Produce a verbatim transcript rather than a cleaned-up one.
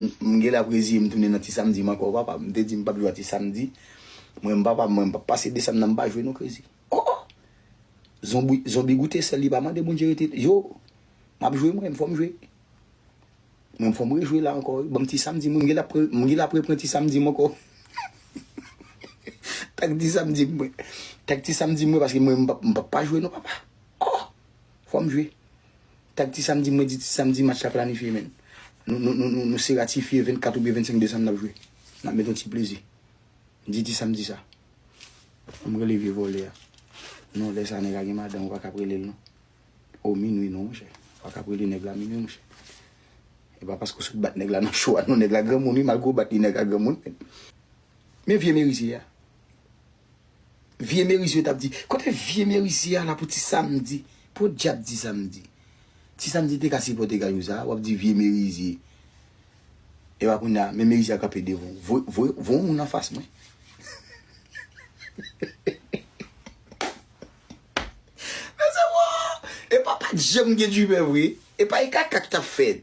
M gen la preziye m tounen nan ti samdi m ankò, papa. M te di m p ap jwe a ti samdi. Mwen, m papa, mwen, m p ap pase desanm nan m pa jwe non, Crazy. Oh! Zonbi, zonbi goute sèl, li pa mande Bondye rete. Yo, m ap jwe mwen, m fò m jwe. Mwen, m fò m rejwe la ankò, wi. Ban m ti samdi, mwen, m gen la pre-, m gen la pre pran ti samdi m ankò. Tak ti samdi mwen. Tak ti samdi mwen, paske mwen, m p ap, m p ap pa jwe non, papa. Oh! Fò m jwe. Tak ti samdi mwen, di ti samdi match la planifye, men. Nou, nou, nou, nou, nou se ratifye vennkat oubyen vennsenk desanm n ap jwe. N ap met yon ti plezi. Di ti samdi sa. M rele vye vòlè a. Non, lè sa nèg la gen madanm, ou pa ka ap rele l non. O minwi non, monchè. Ou pa ka ap rele nèg la minwi, monchè. E pa paske w sot bat nèg la nan cho a non, nèg la granmoun wi, malgre w bat li, nèg la granmoun. Men vye merize a. Vye merize yo t ap di, kote vye merize a la pou ti samdi? Podyab ti samdi. Ti samdi te ka sipòte kajou sa, w ap di vye merize. Epa kounye a, men merize a kanpe devan w. Voye, voye, voye yon moun anfas mwen. Mezanmi, epa pa t janm gen djimè vre. Epa e kaka ki t ap fèt.